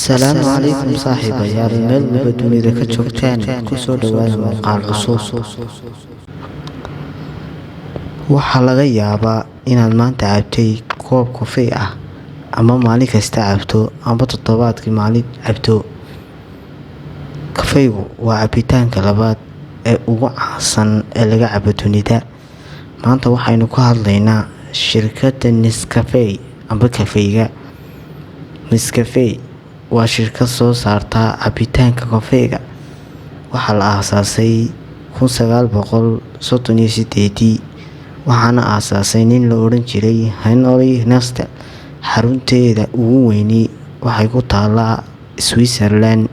Asalaamu calaykum saaxiibayaal, meel walba dunida ka joogtaan, kusoo dhawaada muuqaal cusub. Waxaa laga yaabaa inaad maanta cabtay koob kafee ah, ama maalin kasta cabto, ama toddobaadkii maalin cabto. Kafeegu waa cabitaanka labaad ee ugu caansan ee laga cabo dunida. Maanta waxaynu ka hadlaynaa shirkadda Nescafe amba kafeega. Nescafe waa shirkad soo saarta cabitaanka kafeega. Waxaa la aasaasay 1938, waxaana aasaasay nin la odhan jiray Henry Nestle. Xarunteeda ugu weyni waxay ku taalaa Switzerland.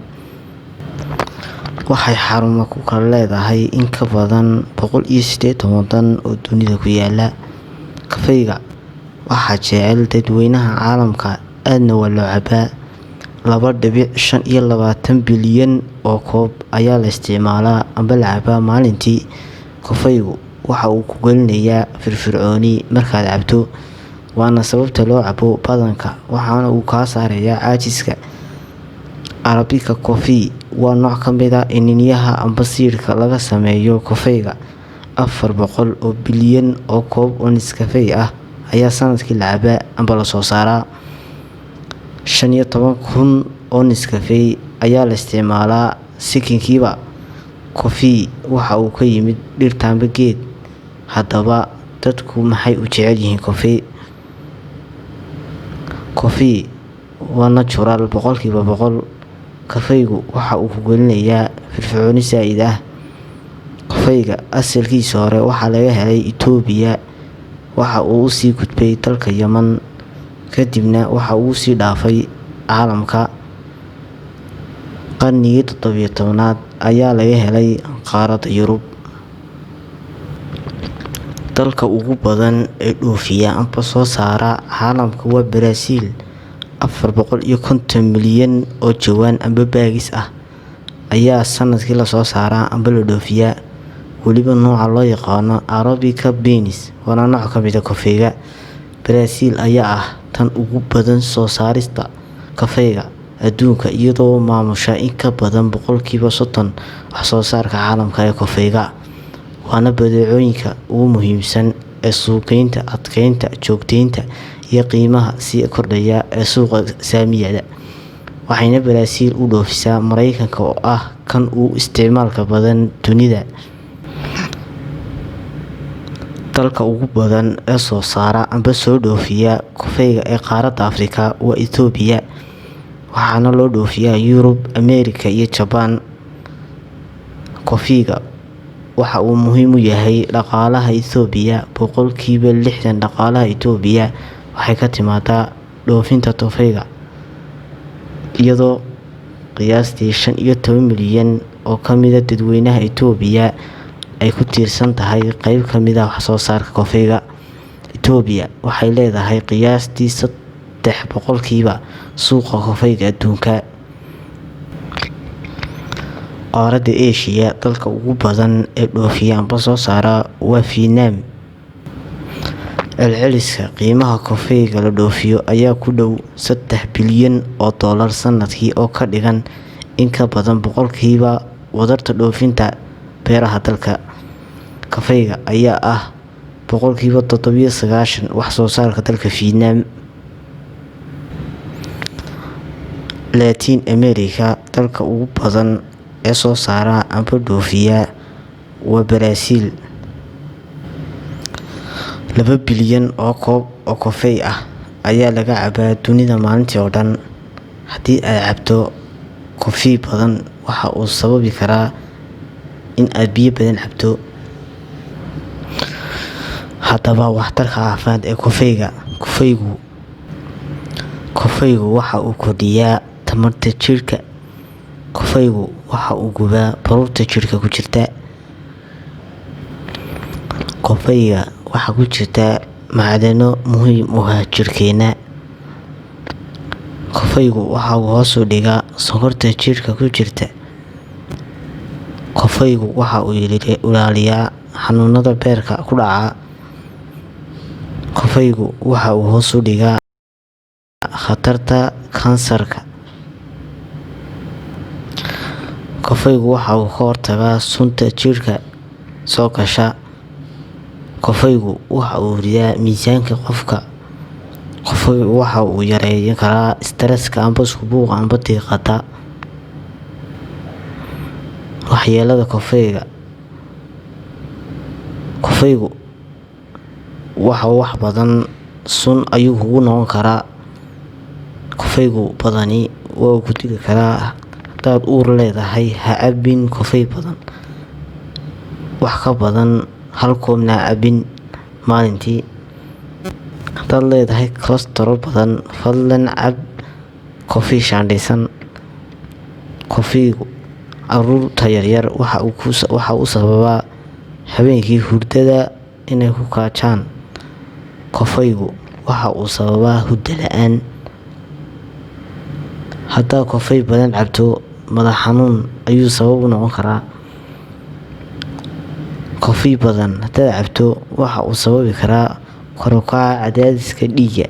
Waxay xarumo ku kala leedahay in ka badan 180 wadan oo dunida ku yaala. Kafeega waxaa jecel dadweynaha caalamka, aadna waa loo cabaa. 2.25 bilyan oo koob ayaa la isticmaalaa amba la cabaa maalintii. Kafeegu waxa uu ku gelinayaa firfircooni markaad cabto, waana sababta loo cabo badanka, waxaana uu kaa saarayaa caajiska. Arabica coffee waa nooc ka mid ah iniinyaha amba siidhka laga sameeyo kafeega. 400 oo bilyan oo koob oo Nescafe ah ayaa sanadkii la cabaa amba la soo saaraa. 15,000 oo Nescafe ayaa la isticmaalaa sekinkiiba. Coffee waxa uu ka yimid dhirta amba geed. Haddaba, dadku maxay u jecel yihiin coffee? Coffee waa natural 100%. Kafeegu waxa uu ku gelinayaa firfircooni saaid ah. Kafeega asalkiisa hore waxaa laga helay Itoobiya. Waxa uu usii gudbay dalka Yemen, kadibna waxa uu sii dhaafay caalamka. Qarnigii 17aad ayaa laga helay qaaradda Yurub. Dalka ugu badan ee dhoofiya amba soo saara caalamka waa Brazil. 450 milyan oo jawaan amba bags ah ayaa sanadkii lasoo saaraa amba la dhoofiyaa. Weliba nooca loo yaqaano Arabica beans, waana nooc ka mid ah kafeega. Brazil ayaa ah tan ugu badan soo saarista kafeega adduunka, iyadoo maamusha in ka badan 30% wax soo saarka caalamka ee kafeega. Waana badeecooyinka ugu muhiimsan ee suuqgeynta, adkeynta, joogteynta iyo qiimaha sii kordhaya ee suuqa saamiyada. Waxayna Brazil u dhoofisaa Mareykanka oo ah kan ugu isticmaalka badan dunida. Dalka ugu badan ee soo saara amba soo dhoofiya kafeega ee qaaradda Afrika waa Itoobiya, waxaana loo dhoofiyaa Yurub, Ameerika iyo Jabaan. Kofiga waxa uu muhiim u yahay dhaqaalaha Itoobiya. 60% dhaqaalaha Itoobiya waxay ka timaadaa dhoofinta kafeega, iyadoo qiyaastii 15 milyan oo ka mid ah dadweynaha Itoobiya ay ku tiirsan tahay qayb ka mid ah wax soo saarka kafeega. Itoobiya waxay leedahay qiyaastii 3% suuqa kafeega adduunka. Qaaradda Asia, dalka ugu badan ee dhoofiya amba soo saara waa Vietnam. Celceliska qiimaha kafeega la dhoofiyo ayaa ku dhow 3 bilyan oo doolar sanadkii, oo ka dhigan in ka badan boqolkiiba wadarta dhoofinta beeraha dalka. Kafeega ayaa ah 97% wax soo saarka dalka Vietnam. Latin America, dalka ugu badan ee soo saara amba dhoofiya waa Brazil. 2 bilyan oo koob oo kafee ah ayaa laga cabaa dunida maalintii oo dhan. Haddii aad cabto kafee badan, waxa uu sababi karaa in aad biyo badan cabto. Haddaba, waxtarka caafimaad ee kafeega. Kafeegu waxa uu kordhiyaa tamarta jidhka. Kafeegu waxa uu gubaa baruurta jidhka ku jirta. Kafeega waxaa ku jirta macdano muhiim u ah jidhkeena. Kafeegu waxa uu hoos u dhigaa sonkorta jidhka ku jirta. Kafeegu waxa uu ilaaliyaa xanuunada beerka ku dhaca. Kafeegu waxa uu hoos u dhigaa khatarta kansarka. Kafeegu waxa uu ka hortagaa sunta jirka soo gasha. Kafeegu waxa uu ridaa miisaanka qofka. Kafeegu waxa uu yareyn karaa stresska amba isku buuqa amba diiqada. Waxyeelada kafeega. Kafeegu waxa uu wax badan sun ayuu kugu noqon karaa. Kafeegu badani waa uu ku dili karaa. Hadaad uur leedahay, ha cabin kafee badan. Wax ka badan hal koobna ha cabin maalintii. Hadaad leedahay cholesterol badan, fadlan cab coffee shaandhaysan. Kafeegu caruurta yaryar waxa uu sababaa habeenkii hurdada inay ku kaajaan. Kafeegu waxa uu sababaa hurdo la'aan. Hadaad kafee badan cabto, madax xanuun ayuu sabab u noqon karaa. Kafee badan hadaad cabto waxa uu sababi karaa kor u kaca cadaadiska dhiigga.